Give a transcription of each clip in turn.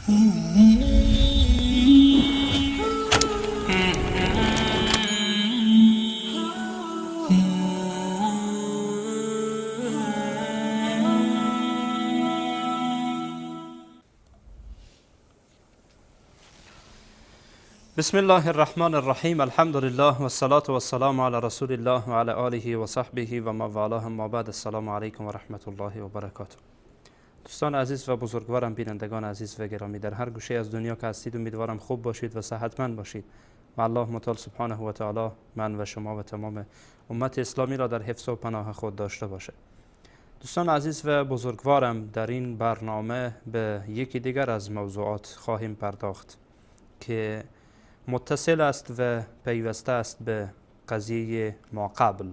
بسم الله الرحمن الرحیم. الحمد لله و الصلاة و السلام علی رسول الله و علی آله و صحبه و من والاه. ما بعد، السلام علیکم و رحمت الله و برکاته. دوستان عزیز و بزرگوارم، بینندگان عزیز و گرامی، در هر گوشه از دنیا که هستید امیدوارم خوب باشید و صحتمند باشید و الله متعال سبحانه و تعالی من و شما و تمام امت اسلامی را در حفظ و پناه خود داشته باشه. دوستان عزیز و بزرگوارم، در این برنامه به یکی دیگر از موضوعات خواهیم پرداخت که متصل است و پیوسته است به قضیه ما قبل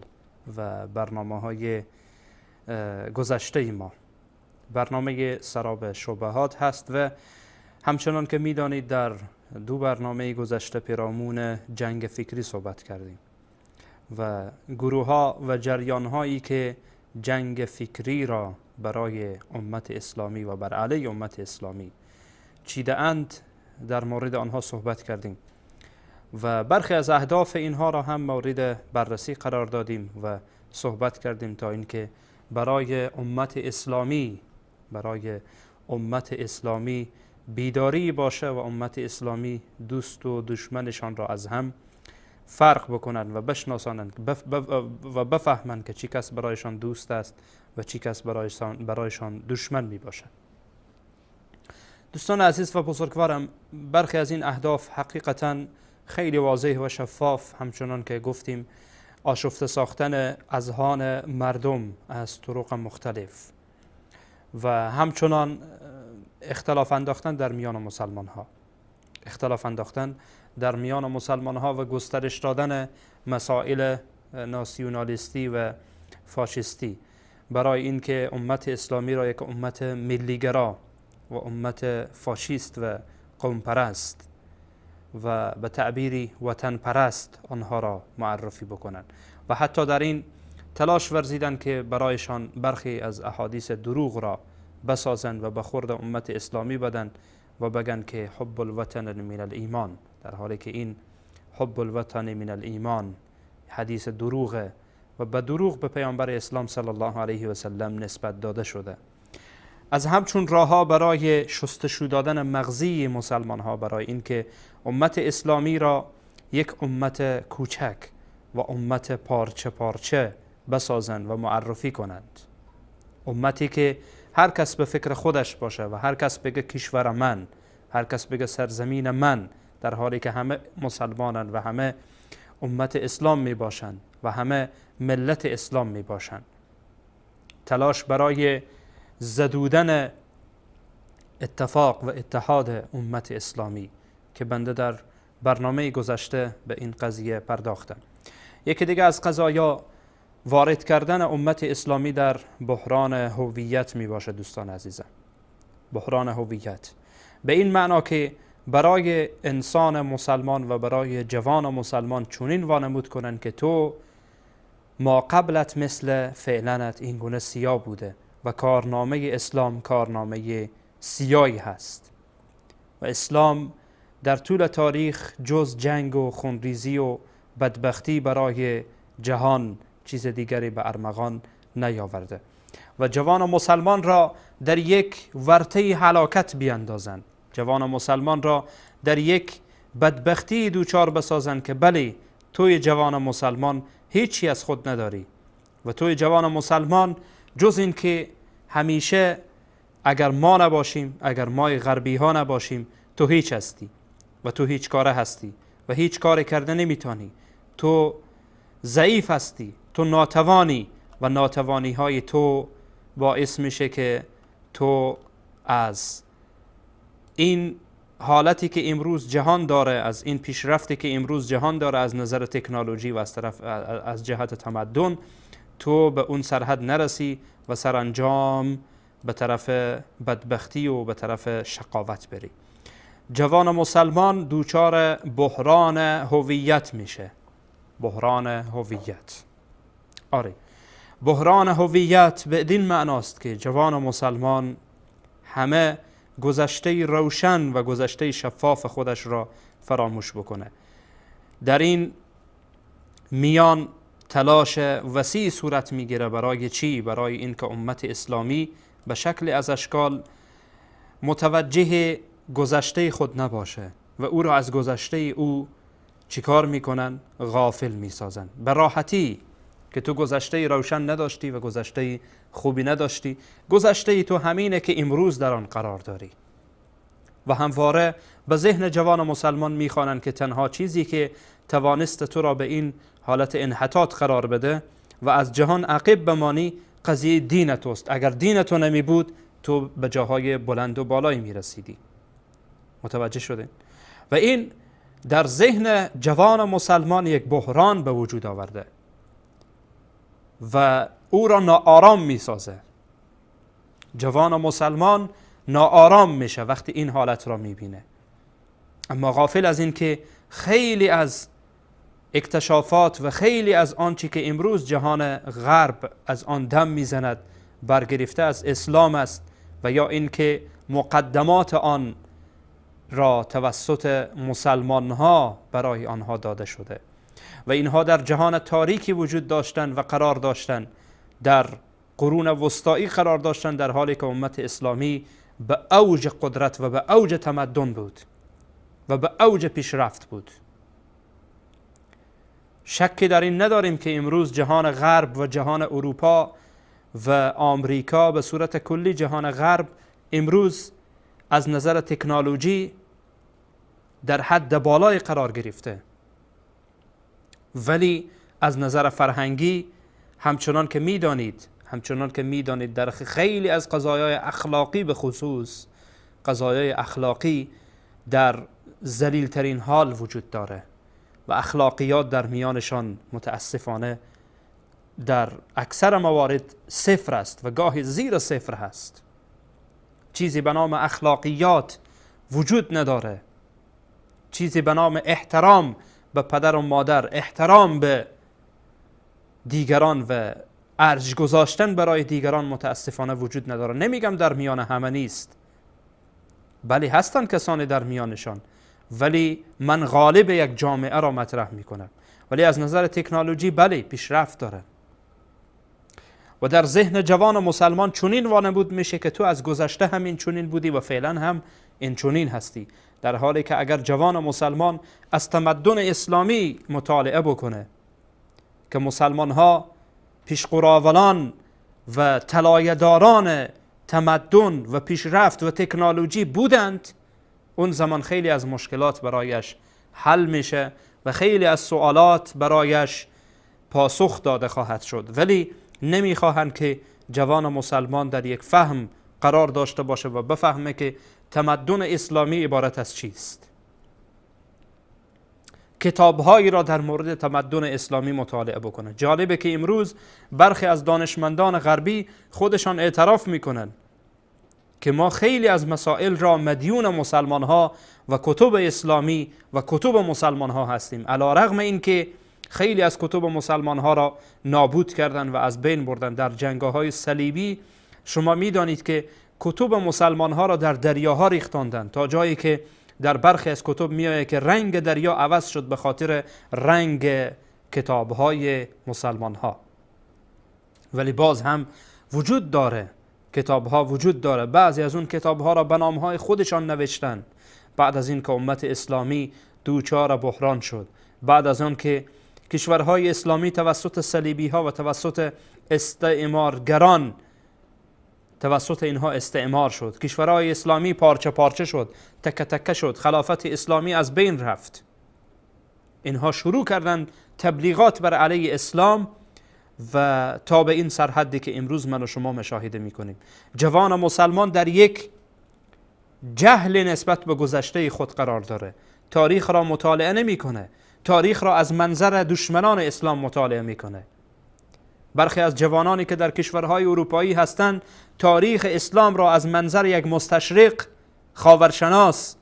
و برنامه های گذشته ما. برنامه سراب شبهات هست و همچنان که میدانید در دو برنامه گذشته پیرامون جنگ فکری صحبت کردیم و گروه ها و جریان هایی که جنگ فکری را برای امت اسلامی و بر علیه امت اسلامی چیده اند در مورد آنها صحبت کردیم و برخی از اهداف اینها را هم مورد بررسی قرار دادیم و صحبت کردیم تا اینکه برای امت اسلامی بیداری باشه و امت اسلامی دوست و دشمنشان را از هم فرق بکنند و بشناسانند و بفهمند که چی کس برایشان دوست است و چی کس برایشان دشمن می باشد. دوستان عزیز و بزرگوارم، برخی از این اهداف حقیقتاً خیلی واضح و شفاف، همچنان که گفتیم، آشفته ساختن اذهان مردم از طرق مختلف و همچنان اختلاف انداختن در میان مسلمان ها، اختلاف انداختن در میان مسلمان ها و گسترش دادن مسائل ناسیونالیستی و فاشیستی برای اینکه امت اسلامی را یک امت ملیگرا و امت فاشیست و قوم پرست و به تعبیری وطن پرست آنها را معرفی بکنند و حتی در این تلاش ورزیدن که برایشان برخی از احادیث دروغ را بسازند و به خورد امت اسلامی بدن و بگن که حب الوطن من الایمان، در حالی که این حب الوطن من الایمان حدیث دروغه و به دروغ به پیامبر اسلام صلی الله علیه و سلم نسبت داده شده. از همچون راه‌ها برای شستشو دادن مغزی مسلمان ها، برای اینکه امت اسلامی را یک امت کوچک و امت پارچه پارچه بسازند و معرفی کنند، امتی که هر کس به فکر خودش باشه و هر کس بگه کشور من، هر کس بگه سرزمین من، در حالی که همه مسلمانند و همه امت اسلام می باشند و همه ملت اسلام می باشند. تلاش برای زدودن اتفاق و اتحاد امت اسلامی که بنده در برنامه گذشته به این قضیه پرداختم. یکی دیگه از قضایا وارد کردن امت اسلامی در بحران هویت می باشد. دوستان عزیزم، بحران هویت به این معنا که برای انسان مسلمان و برای جوان مسلمان چنین وانمود کنند که تو ما قبلت مثل فعلنت این گونه سیاه بوده و کارنامه اسلام کارنامه سیاهی هست و اسلام در طول تاریخ جز جنگ و خونریزی و بدبختی برای جهان چیز دیگری به ارمغان نیاورده و جوان مسلمان را در یک ورطه هلاکت بیاندازند، جوان مسلمان را در یک بدبختی دوچار بسازند که بله توی جوان مسلمان هیچی از خود نداری و توی جوان مسلمان جز این که همیشه اگر ما نباشیم، اگر ما غربی ها نباشیم، تو هیچ هستی و تو هیچ کاره هستی و هیچ کار کرده نمیتونی، تو ضعیف هستی، تو ناتوانی و ناتوانی های تو باعث میشه که تو از این حالتی که امروز جهان داره، از این پیشرفتی که امروز جهان داره از نظر تکنولوژی و از طرف از جهت تمدن، تو به اون سرحد نرسی و سرانجام به طرف بدبختی و به طرف شقاوت بری. جوان مسلمان دوچار بحران هویت میشه. بحران هویت. آره، بحران هویت به این معناست که جوان مسلمان همه گذشته روشن و گذشته شفاف خودش را فراموش بکنه. در این میان تلاش وسیع صورت میگیره. برای چی؟ برای اینکه امت اسلامی به شکل از اشکال متوجه گذشته خود نباشه و او را از گذشته او چیکار میکنن؟ غافل میسازن. به راحتی که تو گذشته روشن نداشتی و گذشته خوبی نداشتی، گذشته تو همینه که امروز در آن قرار داری. و همواره به ذهن جوان مسلمان میخوانند که تنها چیزی که توانست تو را به این حالت انحطاط قرار بده و از جهان عقب بمانی قضیه دین توست. اگر دین تو نمی بود تو به جاهای بلند و بالایی میرسیدی. متوجه شده؟ و این در ذهن جوان مسلمان یک بحران به وجود آورده و او را ناآرام میسازه. جوان مسلمان ناآرام میشه وقتی این حالت را میبینه، اما غافل از این که خیلی از اکتشافات و خیلی از آنچه که امروز جهان غرب از آن دم میزند برگرفته از اسلام است و یا اینکه مقدمات آن را توسط مسلمان ها برای آنها داده شده و اینها در جهان تاریکی وجود داشتند و قرار داشتند، در قرون وسطایی قرار داشتند، در حالی که امت اسلامی به اوج قدرت و به اوج تمدن بود و به اوج پیشرفت بود. شکی در این نداریم که امروز جهان غرب و جهان اروپا و آمریکا به صورت کلی جهان غرب امروز از نظر تکنولوژی در حد بالای قرار گرفته، ولی از نظر فرهنگی همچنان که میدانید در خیلی از قضایای اخلاقی، به خصوص قضایای اخلاقی، در ذلیل ترین حال وجود داره و اخلاقیات در میانشان متاسفانه در اکثر موارد صفر است و گاهی زیر صفر هست. چیزی به نام اخلاقیات وجود نداره، چیزی به نام احترام به پدر و مادر، احترام به دیگران و ارج گذاشتن برای دیگران متاسفانه وجود نداره. نمیگم در میان همه نیست، بلی هستن کسانی در میانشان، ولی من غالب یک جامعه را مطرح میکنم. ولی از نظر تکنولوژی بله پیشرفت داره و در ذهن جوان مسلمان چنین وانمود میشه که تو از گذشته همین چنین بودی و فعلا هم این چنین هستی، در حالی که اگر جوان مسلمان از تمدن اسلامی مطالعه بکنه که مسلمان ها پیشقراولان و طلایه‌داران تمدن و پیشرفت و تکنولوژی بودند، اون زمان خیلی از مشکلات برایش حل میشه و خیلی از سوالات برایش پاسخ داده خواهد شد. ولی نمیخواهند که جوان مسلمان در یک فهم قرار داشته باشه و بفهمه که تمدن اسلامی عبارت از چیست. کتابهایی را در مورد تمدن اسلامی مطالعه بکنه. جالبه که امروز برخی از دانشمندان غربی خودشان اعتراف میکنن که ما خیلی از مسائل را مدیون مسلمان ها و کتب اسلامی و کتب مسلمان ها هستیم، علی رغم این که خیلی از کتب مسلمان ها را نابود کردن و از بین بردن. در جنگ های صلیبی شما میدانید که کتب مسلمان ها را در دریاها ریختاندن، تا جایی که در برخی از کتب میآید که رنگ دریا عوض شد به خاطر رنگ کتاب های مسلمان ها. ولی باز هم وجود داره، کتاب ها وجود داره. بعضی از اون کتاب ها را به نام های خودشان نوشتن بعد از این که امت اسلامی دوچار بحران شد، بعد از آن که کشورهای اسلامی توسط صلیبی ها و توسط استعمارگران، توسط اینها استعمار شد، کشورهای اسلامی پارچه پارچه شد، تکه تکه شد، خلافت اسلامی از بین رفت. اینها شروع کردند تبلیغات بر علیه اسلام و تا به این سرحدی که امروز من و شما مشاهده میکنیم. جوان مسلمان در یک جهل نسبت به گذشته خود قرار داره، تاریخ را مطالعه نمیکنه، تاریخ را از منظر دشمنان اسلام مطالعه میکنه. برخی از جوانانی که در کشورهای اروپایی هستند تاریخ اسلام را از منظر یک مستشرق خاورشناس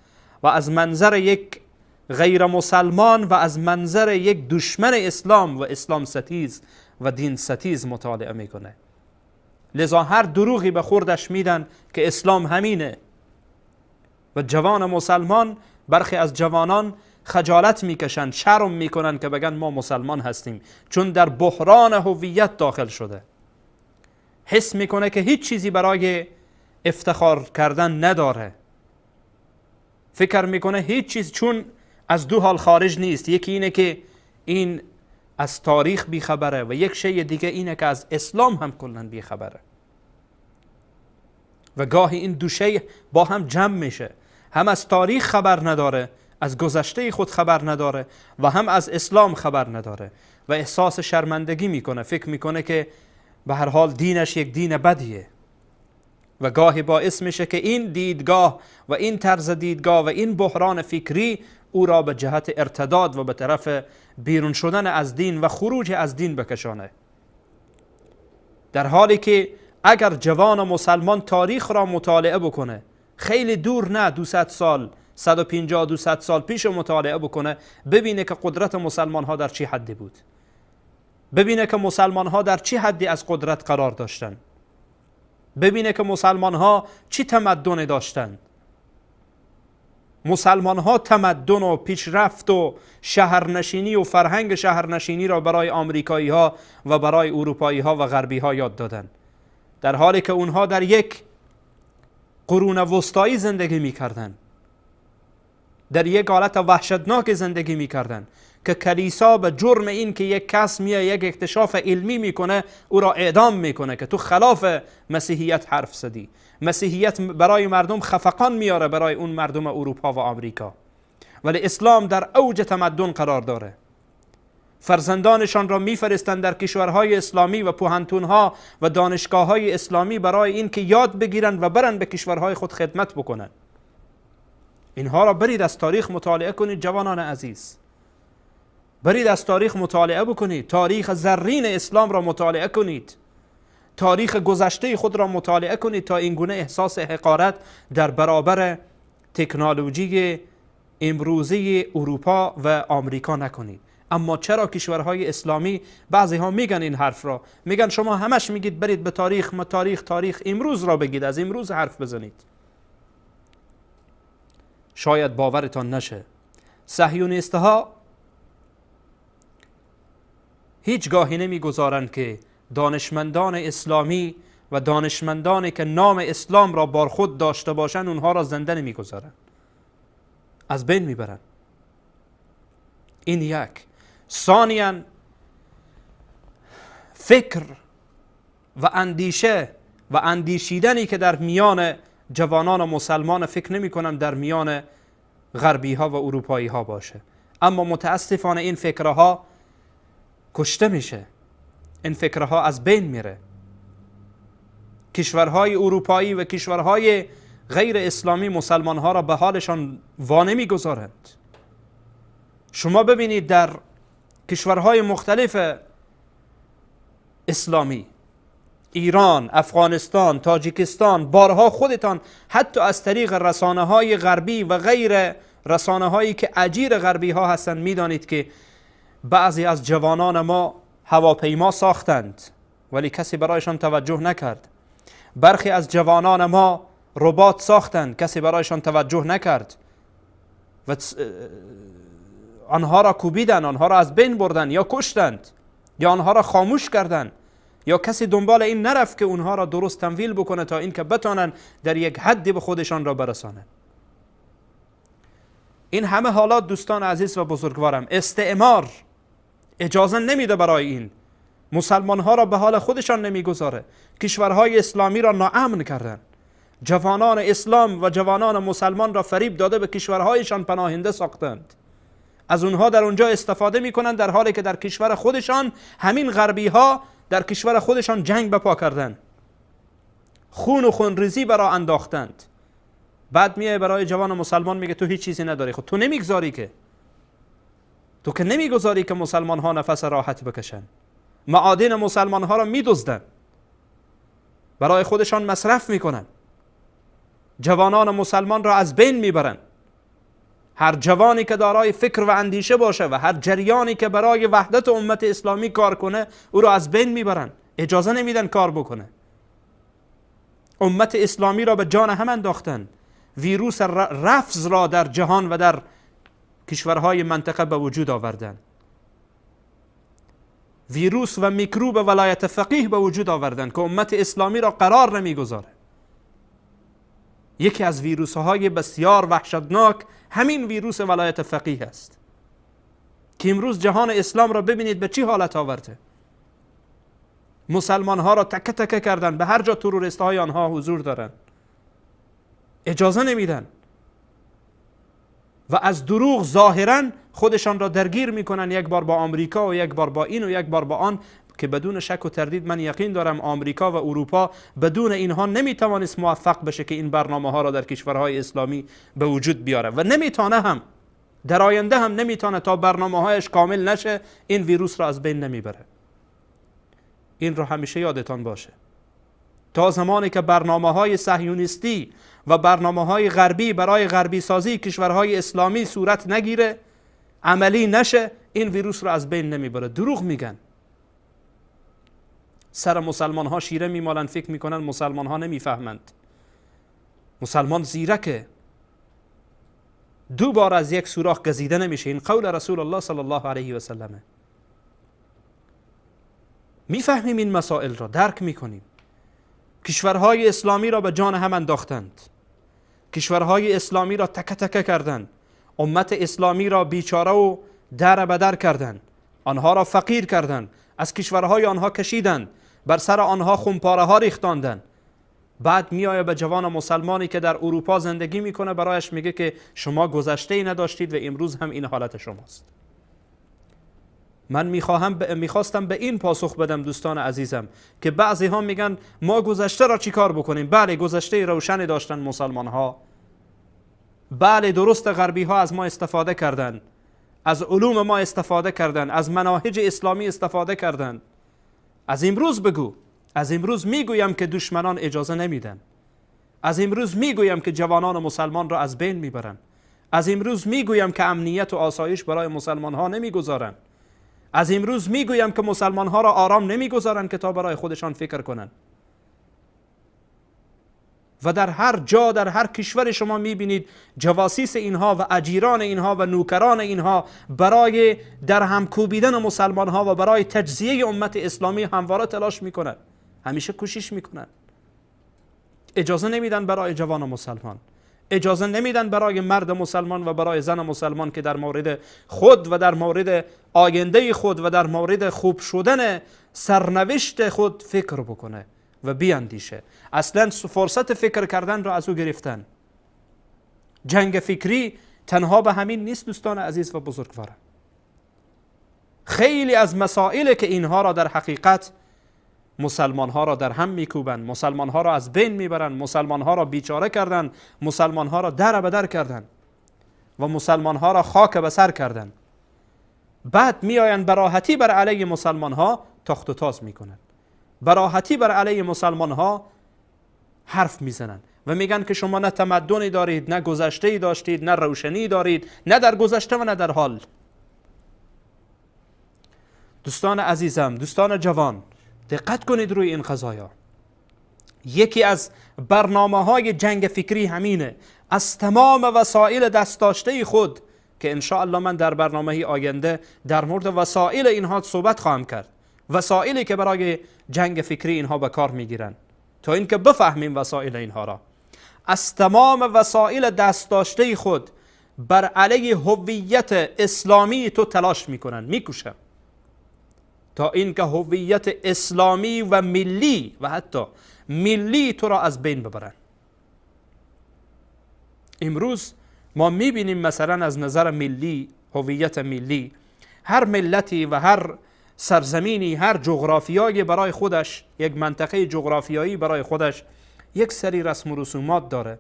و از منظر یک غیر مسلمان و از منظر یک دشمن اسلام و اسلام ستیز و دین ستیز مطالعه میکنه. لذا هر دروغی به خوردش میدن که اسلام همینه، و جوان مسلمان، برخی از جوانان خجالت میکشن، شرم میکنن که بگن ما مسلمان هستیم، چون در بحران هویت داخل شده. حس میکنه که هیچ چیزی برای افتخار کردن نداره، فکر میکنه هیچ چیز، چون از دو حال خارج نیست. یکی اینه که این از تاریخ بیخبره و یک شی دیگه اینه که از اسلام هم کلا بیخبره. و گاهی این دو شی با هم جمع میشه، هم از تاریخ خبر نداره، از گذشته خود خبر نداره و هم از اسلام خبر نداره و احساس شرمندگی میکنه، فکر میکنه که به هر حال دینش یک دین بدیه. و گاهی باعث میشه که این دیدگاه و این طرز دیدگاه و این بحران فکری او را به جهت ارتداد و به طرف بیرون شدن از دین و خروج از دین بکشانه. در حالی که اگر جوان مسلمان تاریخ را مطالعه بکنه، خیلی دور نه، 200 سال، 150 200 سال پیش مطالعه بکنه، ببینه که قدرت مسلمان ها در چه حدی بود، ببینه که مسلمان ها در چه حدی از قدرت قرار داشتن، ببینه که مسلمان ها چی تمدن داشتن. مسلمان ها تمدن و پیشرفت و شهرنشینی و فرهنگ شهرنشینی را برای آمریکایی ها و برای اروپایی ها و غربی ها یاد دادن، در حالی که اونها در یک قرون وسطایی زندگی میکردن، در یک حالت وحشتناک زندگی میکردن که کلیسا به جرم این که یک کس میاد یک اکتشاف علمی میکنه او را اعدام میکنه که تو خلاف مسیحیت حرف زدی. مسیحیت برای مردم خفقان میاره، برای اون مردم اروپا و آمریکا، ولی اسلام در اوج تمدن قرار داره. فرزندانشان را میفرستند در کشورهای اسلامی و پوهنتونها و دانشگاه‌های اسلامی برای این که یاد بگیرن و برن به کشورهای خود خدمت بکنن. اینها را برید از تاریخ مطالعه کنید جوانان عزیز، برید از تاریخ مطالعه بکنید، تاریخ زرین اسلام را مطالعه کنید، تاریخ گذشته خود را مطالعه کنید تا این گونه احساس حقارت در برابر تکنولوژی امروزی اروپا و آمریکا نکنید. اما چرا کشورهای اسلامی بعضی ها میگن این حرف را، میگن شما همش میگید برید به تاریخ، ما تاریخ تاریخ امروز را بگید، از امروز حرف بزنید. شاید باورتان نشه، صهیونیست ها هیچگاهی نمیگذارند که دانشمندان اسلامی و دانشمندانی که نام اسلام را بار خود داشته باشند اونها را زنده نمیگذارند، از بین میبرند. این یک. ثانیاً فکر و اندیشه و اندیشیدنی که در میان جوانان مسلمان فکر نمی کنم در میان غربی ها و اروپایی ها باشه، اما متاسفانه این فکرها کشته میشه، این فکرها از بین میره. کشورهای اروپایی و کشورهای غیر اسلامی مسلمان ها را به حالشان وا نمیگذارند. شما ببینید در کشورهای مختلف اسلامی، ایران، افغانستان، تاجیکستان، بارها خودتان حتی از طریق رسانه های غربی و غیر رسانه هایی که اجیر غربی ها هستند میدانید که بعضی از جوانان ما هواپیما ساختند ولی کسی برایشان توجه نکرد. برخی از جوانان ما ربات ساختند، کسی برایشان توجه نکرد و آنها را کوبیدن، آنها را از بین بردن یا کشتند یا آنها را خاموش کردند، یا کسی دنبال این نرفت که اونها را درست تمویل بکنه تا اینکه بتانن در یک حدی به خودشان را برسانند. این همه حالات دوستان عزیز و بزرگوارم، استعمار اجازه نمیده برای این، مسلمان ها را به حال خودشان نمیگذاره، کشورهای اسلامی را ناامن کردن، جوانان اسلام و جوانان مسلمان را فریب داده به کشورهایشان پناهنده ساختند، از اونها در اونجا استفاده میکنند، در حالی که در کشور خودشان همین غربی ها در کشور خودشان جنگ بپا کردند، خون و خونریزی برا انداختند. بعد میای برای جوان مسلمان میگه تو هیچ چیزی نداری. خب تو نمیگذاری که، تو که نمیگذاری که مسلمان ها نفس راحت بکشن، معادن مسلمان ها را میدزدن، برای خودشان مصرف میکنن، جوانان مسلمان را از بین میبرن. هر جوانی که دارای فکر و اندیشه باشه و هر جریانی که برای وحدت امت اسلامی کار کنه او را از بین میبرن، اجازه نمیدن کار بکنه. امت اسلامی را به جان هم انداختن، ویروس رفض را در جهان و در کشورهای منطقه به وجود آوردن. ویروس و میکروب ولایت فقیه به وجود آوردن که امت اسلامی را قرار نمیگذاره. یکی از ویروس های بسیار وحشتناک همین ویروس ولایت فقیه است که امروز جهان اسلام را ببینید به چی حالت آورده. مسلمان ها را تکه تکه کردن، به هر جا تروریست های آنها حضور دارن، اجازه نمیدن و از دروغ ظاهرا خودشان را درگیر میکنن، یک بار با آمریکا و یک بار با این و یک بار با آن، که بدون شک و تردید من یقین دارم آمریکا و اروپا بدون اینها نمیتوانست موفق بشه که این برنامه ها را در کشورهای اسلامی به وجود بیاره و نمیتونه هم در آینده هم نمیتونه تا برنامه هایش کامل نشه این ویروس را از بین نمیبره. این را همیشه یادتان باشه، تا زمانی که برنامه های صهیونیستی و برنامه های غربی برای غربی سازی کشورهای اسلامی صورت نگیره، عملی نشه، این ویروس را از بین نمیبره. دروغ میگن، سر مسلمان ها شیره میمالن، فکر میکنن مسلمان ها نمیفهمند. مسلمان زیرکه، دو بار از یک سوراخ گزیده نمیشه. این قول رسول الله صلی الله علیه و سلمه. میفهمیم این مسائل را، درک میکنیم. کشورهای اسلامی را به جان هم انداختند، کشورهای اسلامی را تکه تکه کردند، امت اسلامی را بیچاره و در به در کردند، آنها را فقیر کردند، از کشورهای آنها کشیدند، بر سر آنها خمپاره ها ریختاندند. بعد میآید به جوان مسلمانی که در اروپا زندگی میکنه برایش میگه که شما گذشته ای نداشتید و امروز هم این حالت شماست. من میخواستم به این پاسخ بدم دوستان عزیزم که بعضی ها میگن ما گذشته را چیکار بکنیم. بله، گذشته روشنی داشتن مسلمان ها، بله درست، غربی ها از ما استفاده کردند، از علوم ما استفاده کردند، از مناهج اسلامی استفاده کردند. از امروز بگو، از امروز میگویم که دشمنان اجازه نمیدن، از امروز میگویم که جوانان مسلمان را از بین میبرن، از امروز میگویم که امنیت و آسایش برای مسلمان ها نمیگذارن، از امروز میگویم که مسلمان ها را آرام نمیگذارن که تا برای خودشان فکر کنن. و در هر جا، در هر کشور شما میبینید جواسیس اینها و اجیران اینها و نوکران اینها برای در هم کوبیدن مسلمان ها و برای تجزیه امت اسلامی همواره تلاش میکنن، همیشه کوشش میکنن. اجازه نمیدن برای جوان مسلمان، اجازه نمیدن برای مرد مسلمان و برای زن مسلمان که در مورد خود و در مورد آینده خود و در مورد خوب شدن سرنوشت خود فکر بکنه و بیاندیشه. اصلا فرصت فکر کردن را از او گرفتن. جنگ فکری تنها به همین نیست دوستان عزیز و بزرگوارم. خیلی از مسائل که اینها را در حقیقت مسلمان ها را در هم میکوبند، مسلمان ها را از بین میبرند، مسلمان ها را بیچاره کردند، مسلمان ها را در به در کردند و مسلمان ها را خاک به سر کردند. بعد میآیند براحتی بر علیه مسلمان ها تاخت و تاز میکنند، براحتی بر علیه مسلمان ها حرف میزنند و میگن که شما نه تمدنی دارید، نه گذشته‌ای داشتید، نه روشنی دارید، نه در گذشته و نه در حال. دوستان عزیزم، دوستان جوان، دقت کنید روی این قضایا. یکی از برنامه های جنگ فکری همینه، از تمام وسایل دست داشته خود که انشاءالله من در برنامه آینده در مورد وسایل اینها صحبت خواهم کرد، وسایلی که برای جنگ فکری اینها به کار میگیرن تا اینکه بفهمیم وسایل اینها را. از تمام وسایل دست داشته خود بر علیه هویت اسلامی تو تلاش میکنن، میکوشن تا اینکه هویت اسلامی و ملی و حتی ملی تو را از بین ببرن. امروز ما میبینیم مثلا از نظر ملی، هویت ملی، هر ملتی و هر سرزمینی، هر جغرافیایی برای خودش، یک منطقه جغرافیایی برای خودش یک سری رسم و رسومات داره،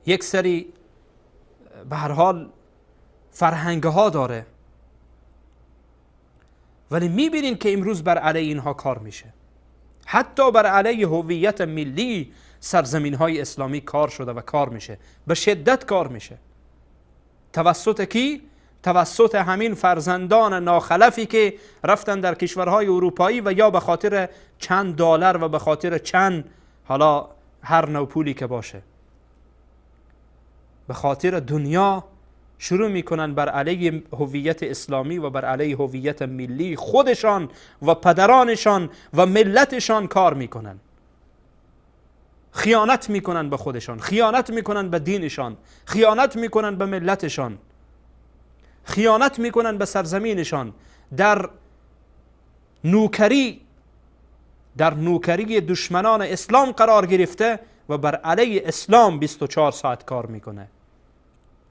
یک سری به هر حال فرهنگ ها داره، ولی میبینین که امروز بر علیه اینها کار میشه. حتی بر علیه هویت ملی سرزمین های اسلامی کار شده و کار میشه، به شدت کار میشه. توسط کی؟ توسط همین فرزندان ناخلفی که رفتن در کشورهای اروپایی و یا به خاطر چند دلار و به خاطر چند حالا هر نوع پولی که باشه، به خاطر دنیا شروع میکنن بر علیه هویت اسلامی و بر علیه هویت ملی خودشان و پدرانشان و ملتشان کار میکنن. خیانت میکنن به خودشان، خیانت میکنن به دینشان، خیانت میکنن به ملتشان، خیانت میکنن به سرزمینشان. در نوکری دشمنان اسلام قرار گرفته و بر علیه اسلام 24 ساعت کار میکنه.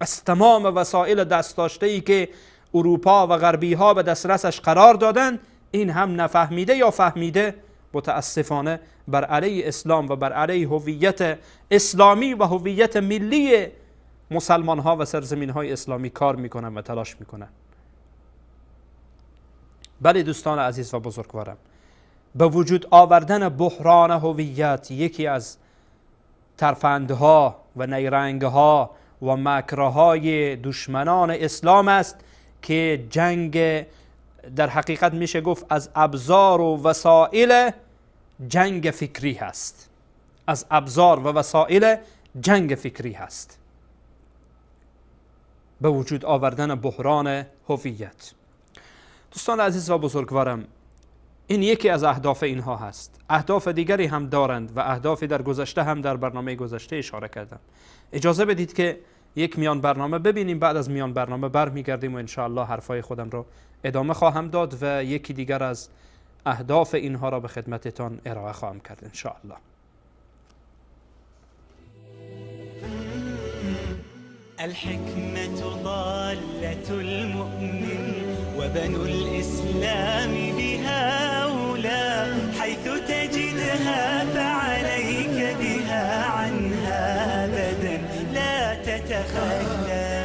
از تمام وسایل دست داشته ای که اروپا و غربی ها به دسترسش قرار دادن، این هم نفهمیده یا فهمیده متاسفانه بر علیه اسلام و بر علیه هویت اسلامی و هویت ملی مسلمان ها و سرزمین های اسلامی کار میکنن و تلاش میکنن. بله دوستان عزیز و بزرگوارم، به وجود آوردن بحران هویت یکی از ترفندها و نیرنگها و مکرهای دشمنان اسلام است که جنگ در حقیقت میشه گفت از ابزار و وسایل جنگ فکری هست. از ابزار و وسایل جنگ فکری هست به وجود آوردن بحران هویت. دوستان عزیز و بزرگوارم، این یکی از اهداف اینها هست. اهداف دیگری هم دارند و اهدافی در گذشته هم در برنامه گذشته اشاره کردم. اجازه بدید که یک میان برنامه ببینیم، بعد از میان برنامه برمیگردیم و انشاءالله حرفای خودم رو ادامه خواهم داد و یکی دیگر از اهداف اینها را به خدمتتان ارائه خواهم کرد انشاءالله. الحكمة ضالة المؤمن وبنو الإسلام بها أولى، حيث تجدها فعليك بها، عنها أبدا لا تتخلى.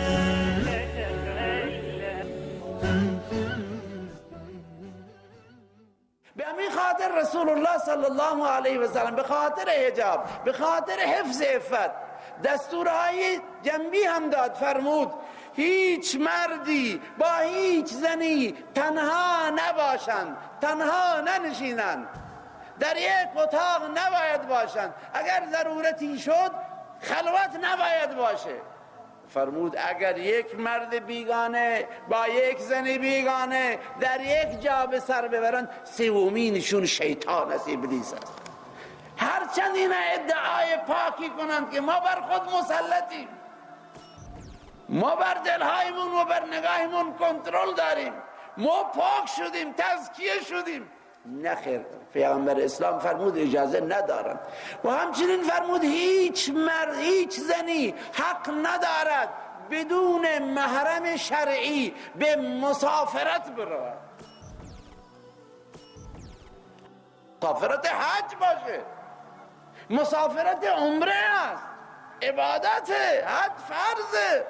به همین خاطر رسول الله صلی الله علیه و سلم به خاطر حجاب، به خاطر حفظ عفت، دستورهای جنبی هم داد. فرمود هیچ مردی با هیچ زنی تنها نباشند، تنها ننشینند، در یک اتاق نباید باشند، اگر ضرورتی شد خلوت نباید باشه. فرمود اگر یک مرد بیگانه با یک زن بیگانه در یک جا به سر ببرند، سومینشون شیطان است، ابلیس است. هرچند اینا ادعای پاکی کنند که ما بر خود مسلطیم، ما بر دلهایمون و بر نگاهمون کنترل داریم، ما پاک شدیم، تزکیه شدیم، نخیر، پیغمبر اسلام فرمود اجازه ندارند. و همچنین فرمود هیچ مرد، هیچ زنی حق ندارد بدون محرم شرعی به مسافرت برود. مسافرت حج باشه، مسافرت عمره است، عبادت حج فرض،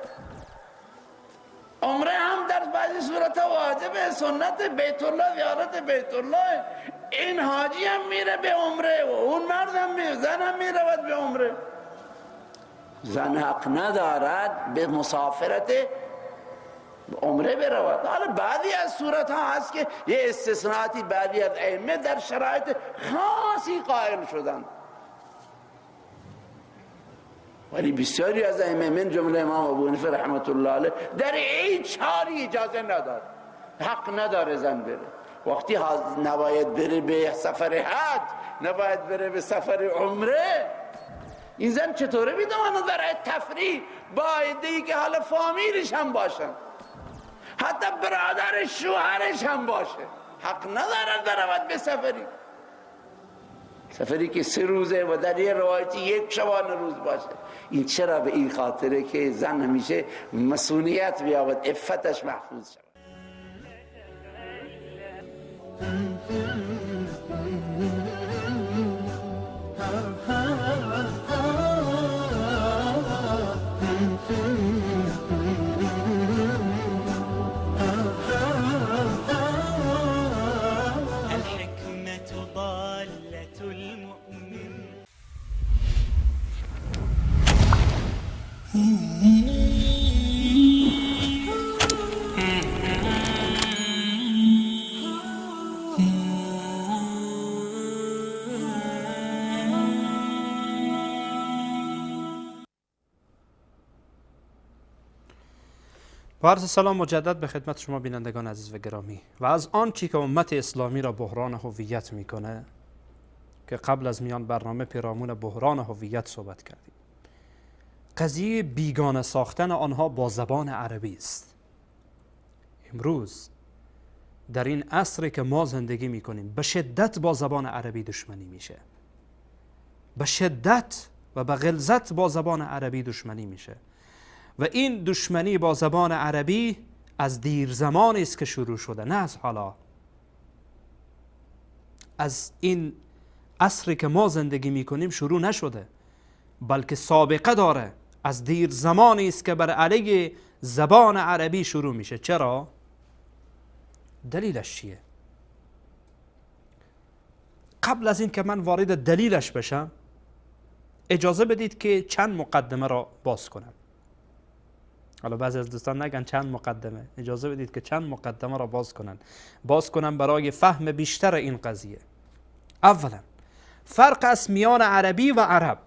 عمره هم در بعضی صورت واجبه، سنت بیت الله، زیارت بیت الله. این حاجی هم میره به عمره و اون مرد هم میره، زن هم میرود به عمره. زن حق ندارد به مسافرت عمره برود. حالا بعضی از صورت ها هست که یه استثناءاتی بعضی از ائمه در شرایط خاصی قائل شدند، ولی بسیاری از ائمه من جمله امام ابو حنیفه رحمت الله علیه در هیچ حالی اجازه نداد، حق نداره زن بره. وقتی نباید بره به سفر حج، نباید بره به سفر عمره، این زن چطوره میتواند برای تفریح با عده‌ای که حالا فامیلش هم باشن، حتی برادر شوهرش هم باشه، حق ندارد برود به سفری، سفری که 3 روزه و در یه روایتی 1 شبانه روز باشه. این چرا؟ به این خاطره که زن همیشه مسئولیت بیابد، عفتش محفوظ شود. با عرض سلام مجدد به خدمت شما بینندگان عزیز و گرامی. و از آن چی که امت اسلامی را بحران هویت میکنه که قبل از میان برنامه پیرامون بحران هویت صحبت کردیم، قضیه بیگانه ساختن آنها با زبان عربی است. امروز در این عصری که ما زندگی میکنیم به شدت با زبان عربی دشمنی میشه، به شدت و به غلظت با زبان عربی دشمنی میشه و این دشمنی با زبان عربی از دیر زمانی است که شروع شده، نه از حالا. از این عصری که ما زندگی میکنیم شروع نشده، بلکه سابقه داره. از دیر زمانی است که بر علیه زبان عربی شروع میشه. چرا؟ دلیلش چیه؟ قبل از این که من وارد دلیلش بشم اجازه بدید که چند مقدمه را باز کنم. حالا بعضی از دوستان نگن چند مقدمه، اجازه بدید که چند مقدمه را باز کنم برای فهم بیشتر این قضیه. اولا فرق است میان عربی و عرب.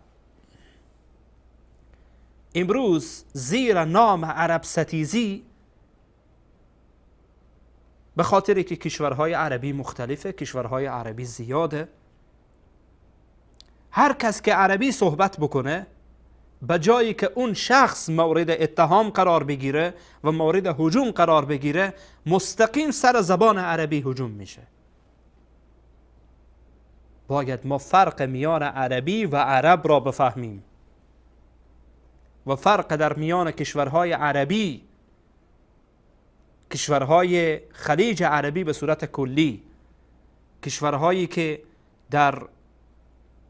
امروز زیر نام عرب ستیزی، به خاطر که کشورهای عربی مختلفه، کشورهای عربی زیاده، هر کس که عربی صحبت بکنه به جایی که اون شخص مورد اتهام قرار بگیره و مورد هجوم قرار بگیره، مستقیم سر زبان عربی هجوم میشه. باید ما فرق میان عربی و عرب را بفهمیم و فرق در میان کشورهای عربی، کشورهای خلیج عربی به صورت کلی، کشورهایی که در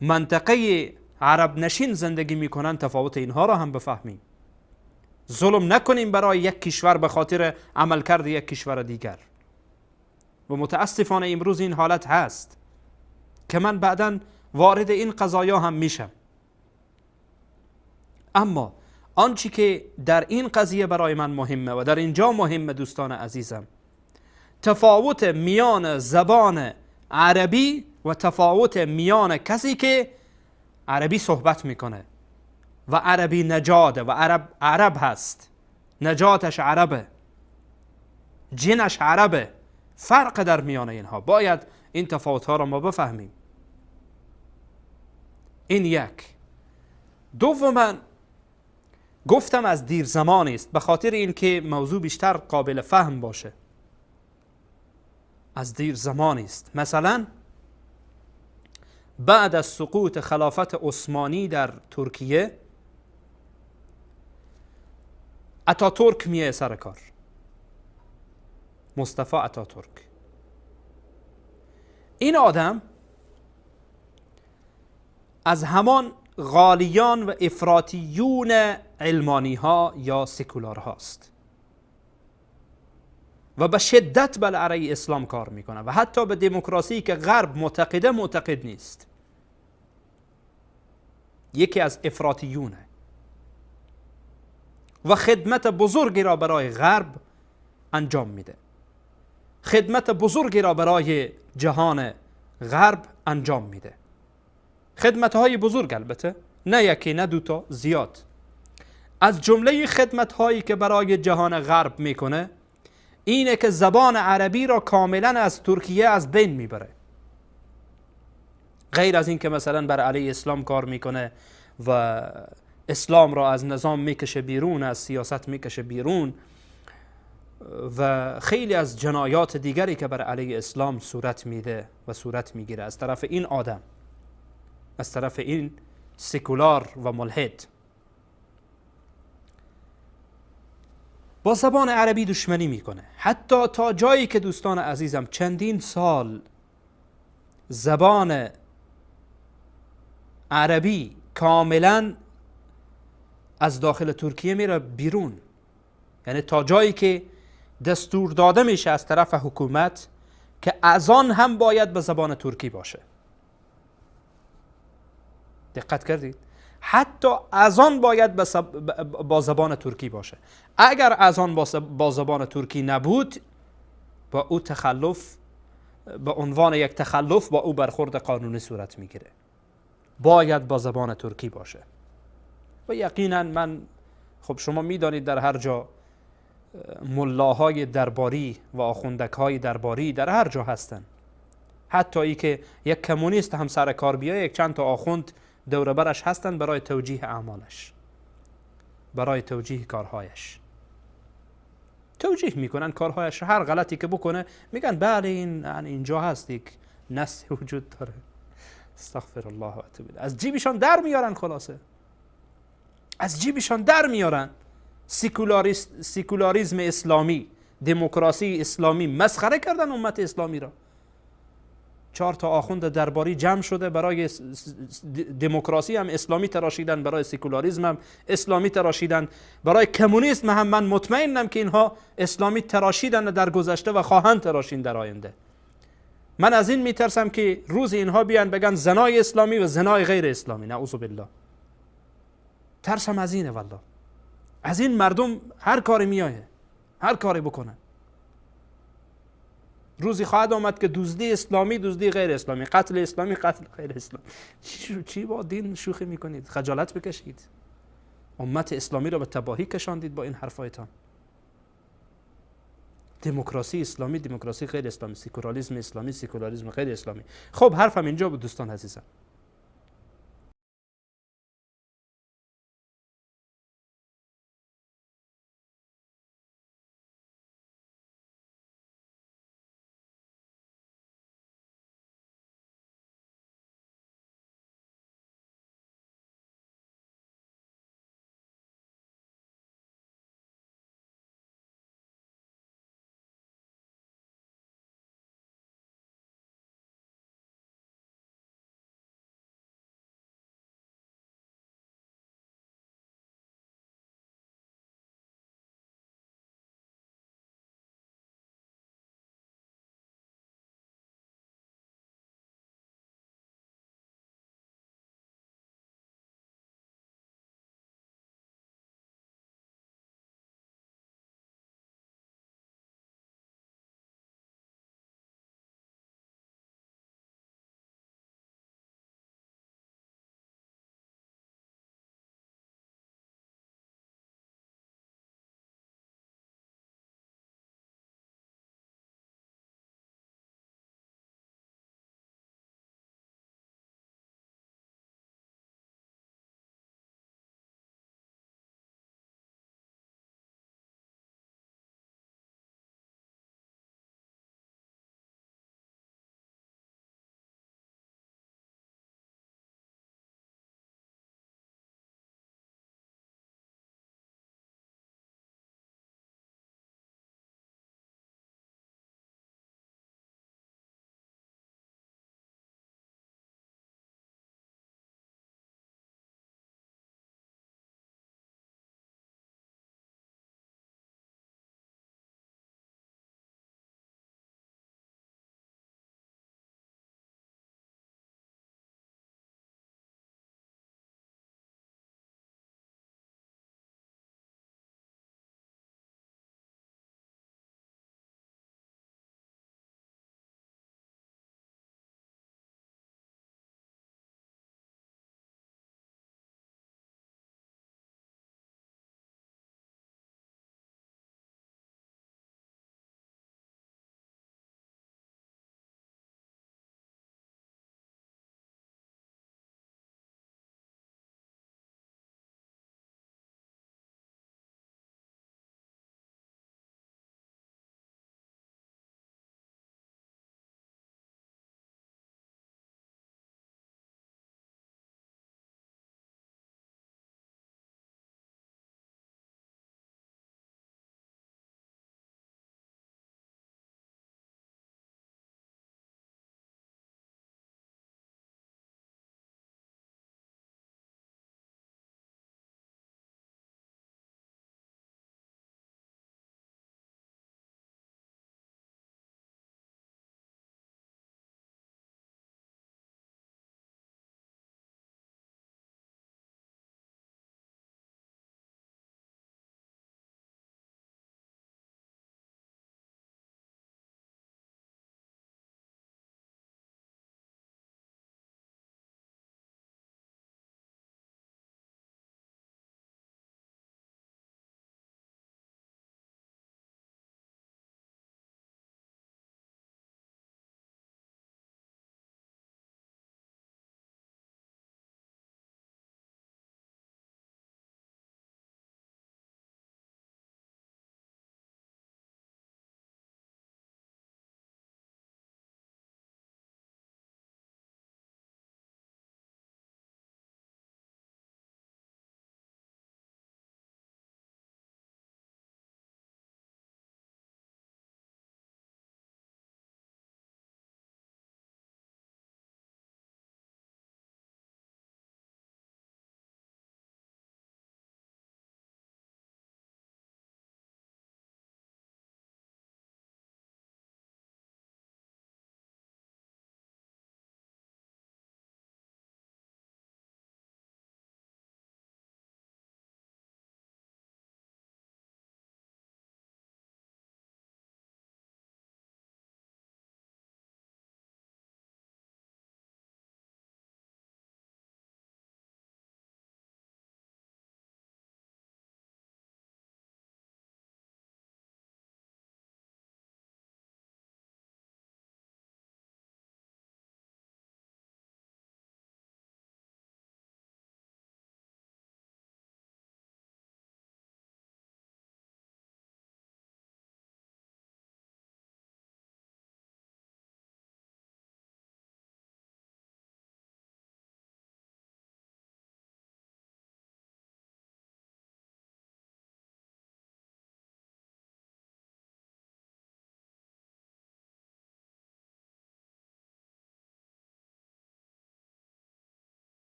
منطقه عرب نشین زندگی میکنن، تفاوت اینها را هم بفهمیم. ظلم نکنیم برای یک کشور به خاطر عملکرد یک کشور دیگر. و متاسفانه امروز این حالت هست که من بعداً وارد این قضایا هم میشم. اما آنچه که در این قضیه برای من مهمه و در اینجا مهمه دوستان عزیزم، تفاوت میان زبان عربی و تفاوت میان کسی که عربی صحبت میکنه و عربی نژاده و عرب هست، نجاتش عربه، جنش عربه، فرق در میان اینها. باید این تفاوت ها را ما بفهمیم. این یک. دوما گفتم از دیر زمانی است، به خاطر اینکه موضوع بیشتر قابل فهم باشه. از دیر زمانی است. مثلا بعد از سقوط خلافت عثمانی در ترکیه، اتاتورک میه سر کار، مصطفی اتاتورک. این آدم از همان غالیان و افراطیون علمانی ها یا سکولار هاست و به شدت بر علیه اسلام کار میکنه و حتی به دموکراسی که غرب معتقده معتقد نیست. یکی از افراطیونه و خدمت بزرگی را برای غرب انجام میده، خدمت بزرگی را برای جهان غرب انجام میده، خدمت های بزرگ، البته نه یکی نه دوتا، زیاد. از جمله خدمت هایی که برای جهان غرب میکنه اینه که زبان عربی را کاملا از ترکیه از بین میبره. غیر از این که مثلا بر علیه اسلام کار میکنه و اسلام را از نظام میکشه بیرون، از سیاست میکشه بیرون و خیلی از جنایات دیگری که بر علیه اسلام صورت میده و صورت میگیره از طرف این آدم، از طرف این سکولار و ملحد. با زبان عربی دشمنی میکنه، حتی تا جایی که دوستان عزیزم چندین سال زبان عربی کاملا از داخل ترکیه میره بیرون. یعنی تا جایی که دستور داده میشه از طرف حکومت که اذان هم باید به زبان ترکی باشه. دقت کردید؟ حتی اذان باید با زبان ترکی باشه. اگر اذان با زبان ترکی نبود، با او تخلف، به عنوان یک تخلف با او برخورد قانونی صورت میگیره. باید با زبان ترکی باشه. و یقینا من، خب شما میدانید در هر جا ملاهای درباری و آخوندک های درباری در هر جا هستند. حتی ای که یک کمونیست هم سر کار بیاید، یک چند تا آخوند دور برش هستند برای توجیه اعمالش، برای توجیه کارهایش. توجیه میکنن کارهایش، هر غلطی که بکنه میگن بله این اینجا هست، یک نص وجود داره. استغفر الله و اتوب الیه. از جیبشان در میارن، خلاصه از جیبشان در میارن. سیکولاریسم اسلامی، دموکراسی اسلامی، مسخره کردن امت اسلامی را. 4 تا آخوند درباری جمع شده برای دموکراسی هم اسلامی تراشیدن، برای سکولاریسم هم اسلامی تراشیدن، برای کمونیسم هم من مطمئنم که اینها اسلامی تراشیدن در گذشته و خواهند تراشین در آینده. من از این میترسم که روز اینها بیان بگن زنای اسلامی و زنای غیر اسلامی، نعوذ بالله. ترسم از اینه والله. از این مردم هر کاری میایه، هر کاری بکنن. روزی خواهد آمد که دزدی اسلامی، دزدی غیر اسلامی، قتل اسلامی، قتل غیر اسلامی. چی با دین شوخی میکنید؟ خجالت بکشید. امت اسلامی را به تباهی کشاندید با این حرفایتان. دموکراسی اسلامی، دموکراسی غیر اسلامی، سکولاریسم اسلامی، سکولاریسم غیر اسلامی. خب حرفم اینجا بود دوستان عزیزم.